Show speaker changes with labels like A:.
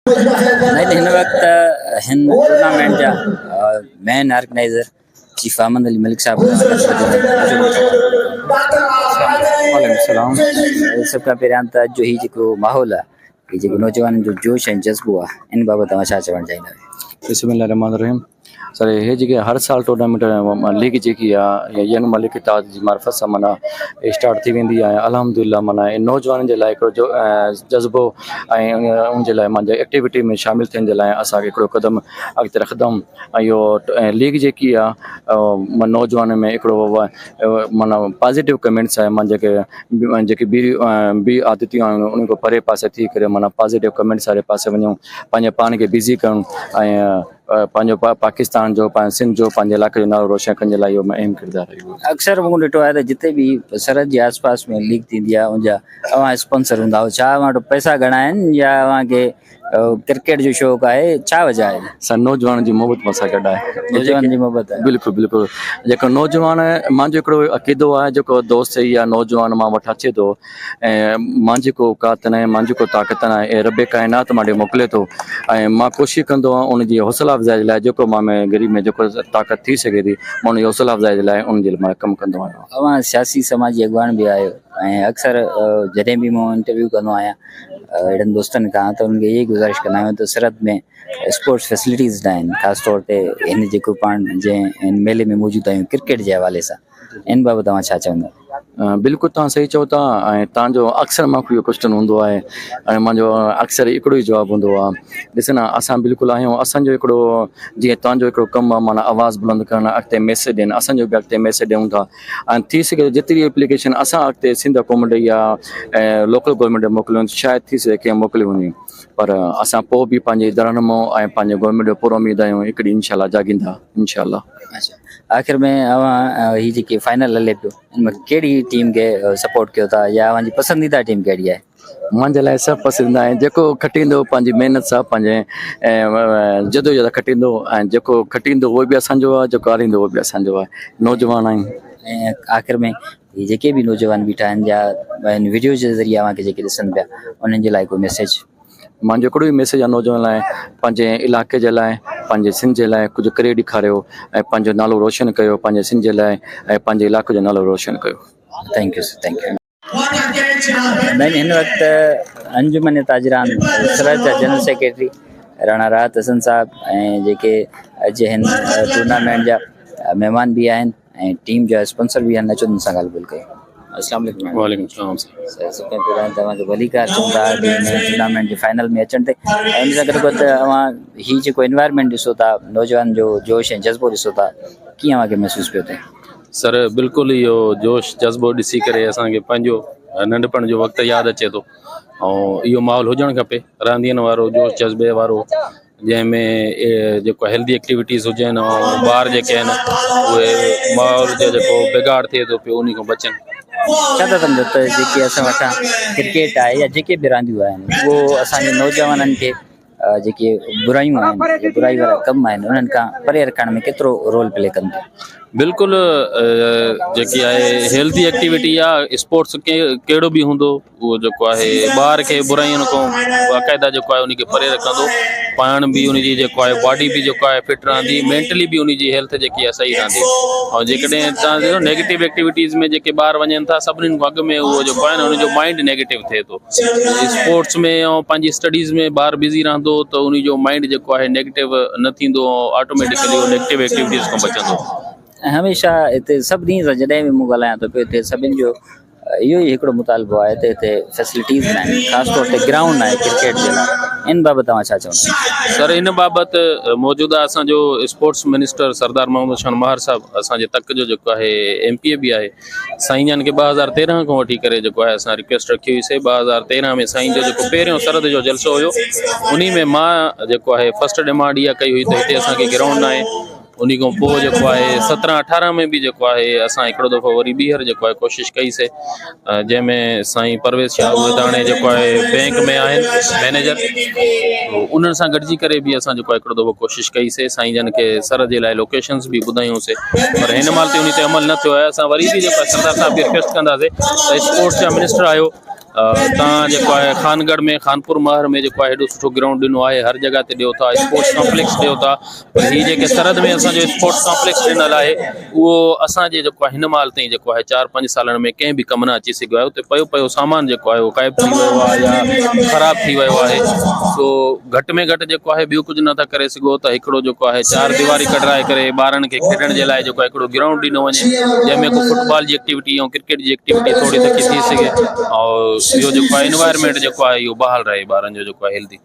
A: نائين هن وقت هن ٽورنامينٽ جا مين آرگنائيزر چيف احمد علي ملڪ صاحب
B: وعليڪم السلام.
A: سڀ کان پهريان ته اڄ جو هي جيڪو ماحول آهي هي جيڪو نوجوانن جو جوش ۽ جذبو آهي ان بابت اوهان ڇا چوڻ چاهيندا
B: بسم الله الرحمن الرحيم سر هي جيڪي هر سال ٽورنامينٽ ليگ جيڪي آ يا ينگ ملڪ اتحاد جي معرفت سان معنيٰ اسٽارٽ ٿي ويندي آهي الحمد لله معنيٰ نوجوانن جي لاء هڪڙو جو جذبو ۽ ان جي لاء مانجي ايڪٽيوٽي ۾ شامل ٿيڻ جي لاء اسان کي هڪڙو قدم اڳتي رکندم ۽ اهو ليگ جيڪي آ نوجوانن ۾ هڪڙو معنيٰ پازيٽو ڪمينٽس آهي مان جيڪي جيڪي ٻي ٻي عادتيون آهن ان کان پري پاسي ٿي ڪري معنيٰ پازيٽو ڪمينٽس واري پاسي وڃون پنهنجي پاڻ کي بزي ڪرڻ ۽ پنهنجو پاڪستان جو پنهنجي سنڌ جو پنهنجي علائقي جو نالو روشن ڪرڻ جي لاء اهو اهم ڪردار رهيو آهي.
A: اڪثر مون ڏٺو آهي ته جتي به سرحد جي آس پاس ۾ ليگ ٿيندي آهي ان جا اوهان اسپانسر هوندا آهيو ڇا اوهان وٽ پئسا گهڻا آهن يا اوهان کي ڪرڪيٽ جو شوق آهي ڇا وجه آهي؟
B: سر نوجوانن جي محبت مون سان گڏ آهي.
A: نوجوانن جي محبت آهي.
B: بلڪل بلڪل جيڪو نوجوان مانجو هڪڙو عقيدو آهي جيڪو دوست يا نوجوان مان وٽ اچي ٿو ۽ مانجي ڪو اوقات ناهي مانجي ڪو طاقت ناهي اي رب ڪائنات مانڏي موڪلي ٿو ۽ مان ڪوشش ڪندو آهيان ان جي حوصلا افزائي جي لاء جيڪو مان ۾ غريب ۾ جيڪو طاقت ٿي سگهي ٿي مان ان جي حوصلا افزائي جي لاء ان جي لاء ڪم ڪندو آهيان.
A: اوهان سياسي سماجي اڳواڻ به آهيو ۽ اڪثر جڏهن به مون انٽرويو ڪندو آهيان اهڙن دوستن کان ته انهن کي اهي ئي گذارش ڪندا آهيون ته سرحد ۾ اسپورٽس فيسلٽيز ناهن خاص طور تي هن جيڪو پاڻ جنهن هن ميلي ۾ موجود آهيون ڪرڪيٽ جي حوالي سان ان بابت اوهان ڇا چوندا؟
B: بلڪل توهان صحيح چئو ٿا ۽ توهان جو اڪثر مان کي اهو ڪوشچن هوندو آهي ۽ منهنجو اڪثر هڪڙو ئي جواب هوندو آهي ڏس نه اسان بلڪل آهيون اسان جو هڪڙو جيئن توهان جو هڪڙو ڪم آهي معنيٰ آواز بلند ڪرڻ اڳتي ميسيج ڏين اسان جو به اڳتي ميسيج ڏيون ٿا ۽ ٿي سگهي ٿو جيتري ايپليڪيشن اسان اڳتي سنڌ حڪومت ڏي يا لوڪل گورنمينٽ ڏي موڪليون شايد ٿي سگهي ڪنهن موڪلي هوندي پر اسان پوء به پنهنجي ادارن مان ۽ پنهنجي گورنمينٽ جو پر اميد آهيون هڪ ڏينهن انشاء الله جاڳيندا انشاء الله.
A: اچا آخر ۾ اوهان هي جيڪي فائنل هلي پيو ان ۾ ڪهڙي ٽيم کي سپورٽ ڪيو ٿا يا اوهان جي پسنديده ٽيم ڪهڙي آهي؟
B: منهنجي لاء سڀ پسنديده آهن جيڪو کٽيندو پنهنجي محنت سان پنهنجي جدوجهد کٽيندو ۽ جيڪو کٽيندو اهو به اسان جو آهي جيڪو هاريندو اهو به اسان جو آهي نوجوان آهيون.
A: ۽ آخر ۾ هي جيڪي به نوجوان بيٺا آهن يا هن وڊيو جي ذريعي اوهان کي جيڪي ڏسن پيا انهن جي لاء ڪو ميسيج.
B: منهنجو هڪڙو ئي ميسيج آهي نوجوان لاء پنهنجي علائقي جي لاء پنهنجي سنڌ جي لاء ڪجهه ڪري ڏيکاريو ۽ پنهنجو نالو روشن ڪيو پنهنجي سنڌ جي لاء ۽ پنهنجي علائقي جو نالو روشن ڪيو.
A: Thank you sir thank you. نائين هن وقت انجمن تاجران سرحد جا جنرل سيڪريٽري راڻا راحت حسن صاحب ۽ جيڪي اڄ هن ٽورنامينٽ جا مهمان به آهن ۽ ٽيم جا اسپانسر به آهن اچو انهن سان ڳالهه ٻولهه ڪيون السلام عليڪم
B: وعليڪم السلام
A: سر سڀ کان پهريان توهان کي ڀليڪار چون ٿا ٽورنامينٽ جي فائنل ۾ اچڻ تي ۽ ان سان گڏ گڏ اوهان هي جيڪو انوائرمينٽ ڏسو ٿا نوجوان جو جوش ۽ جذبو ڏسو ٿا ڪيئن اوهان کي محسوس پيو ٿئي
C: سر بلڪل اهو جوش جذبو ڏسي ڪري اسان کي پنهنجو ننڍپڻ جو وقت ياد اچي ٿو ۽ اهو ماحول هجڻ کپي راندين وارو جوش جذبي وارو جنهن ۾ جيڪو هيلدي ايڪٽيوٽيز هجن ۽ ٻار جيڪي آهن اهي ماحول جو جيڪو بگاڙ ٿئي ٿو پيو ان کان بچن.
A: ڇا ٿا سمجهو ته جيڪي اسان وٽان ڪرڪيٽ آهي يا جيڪي به رانديون آهن اهو اسان جي نوجوانن کي جيڪي برايون آهن يا برائي وارا ڪم آهن انهن کان پري رکڻ ۾ ڪيترو رول پلي ڪن ٿيون؟
C: بلڪل جيڪي آهي هيلدي ايڪٽيوٽي آ اسپورٽس ڪهڙو به هوندو اهو جيڪو آهي ٻار کي براين کان باقاعده جيڪو آهي ان کي پري رکندو پاڻ به ان جي جيڪو آهي باڊي به جيڪو آهي فٽ رهندي مينٽلي به ان جي هيلٿ جيڪي آهي صحيح رهندي ۽ جيڪڏهن تان ڏسو نيگيٽو ايڪٽيوٽيز ۾ جيڪي ٻار وڃن ٿا سڀني کان اڳ ۾ اهو جيڪو آهي نه ان جو مائنڊ نيگيٽو ٿئي ٿو اسپورٽس ۾ ۽ پنهنجي اسٽڊيز ۾ ٻار بزي رهندو ته ان جو مائنڊ جيڪو آهي نيگيٽو نه ٿيندو آٽوميٽيڪلي اهو نيگيٽو ايڪٽيوٽيز کان بچندو.
A: ۽ هميشه هتي سڀني سان جڏهن به مون ڳالهايان ٿو پيو هتي سڀني جو اهو ئي هڪڙو مطالبو آهي ته هتي فيسلٽيز نه آهن خاص طور تي گرائونڊ نه آهي ڪرڪيٽ جي لاء ان بابت توهان ڇا چوندا.
C: سر ان بابت موجوده اسان جو اسپورٽس منسٽر سردار محمد شان مهر صاحب اسان جي تڪ جو جيڪو آهي ايم پي اي به آهي سائين جن کي 2013 کان وٺي ڪري جيڪو آهي اسان رڪويسٽ رکي هئي سي 2013 ۾ سائين جو جيڪو پهريون سرحد جو جلسو هيو انهي ۾ مان جيڪو آهي فرسٽ ڊيمانڊ اها ڪئي هئي ته هتي اسان کي گرائونڊ نه آهي انهي کان پوء جيڪو آهي سترهن اٺارهن ۾ به جيڪو آهي اسان هڪڙو دفعو وري ٻيهر جيڪو آهي ڪوشش ڪئي سي جنهن ۾ سائين پرويز شاهه اهي ته هاڻي جيڪو آهي بينڪ ۾ آهن مئنيجر انهن سان گڏجي ڪري به اسان جيڪو آهي هڪڙو دفعو ڪوشش ڪئي سي سائين جن کي سر جي لاء لوڪيشنز به ٻڌايون سي پر هن مهل تائين انهي تي عمل نه ٿيو آهي اسان وري به جيڪو آهي سردار صاحب کي رڪويسٽ ڪنداسي ته اسپورٽس جا منسٽر آهيو. تان جيڪو آهي خانڳڙهه ۾ خانپور مهر ۾ جيڪو آهي هيڏو سٺو گرائونڊ ڏنو آهي هر جڳهه تي ڏيو ٿا اسپورٽس ڪمپليڪس ڏيو ٿا پر هي جيڪي سرحد ۾ اسان جو اسپورٽس ڪمپليڪس ڏنل آهي اهو اسان جي جيڪو آهي هن مهل تائين جيڪو آهي چار پنج سالن ۾ ڪنهن به ڪم نه اچي سگهيو آهي اتي پيو پيو سامان جيڪو آهي اهو غائب ٿي ويو آهي يا خراب ٿي ويو آهي سو گهٽ ۾ گهٽ جيڪو آهي ٻيو ڪجهه نٿا ڪري سگهو ته هڪڙو جيڪو آهي چار ديواري ڪڍرائي ڪري ٻارن کي کيڏڻ جي لاء جيڪو آهي هڪڙو گرائونڊ ڏنو وڃي جنهن ۾ ڪو فٽبال جي ايڪٽيوٽي ۽ ڪرڪيٽ جي ايڪٽيوٽي ٿوري تکي ٿي سگهي ۽ اهو جيڪو آهي انوائرمينٽ جيڪو آهي اهو بحال رهي ٻارن جو جيڪو آهي هيلدي.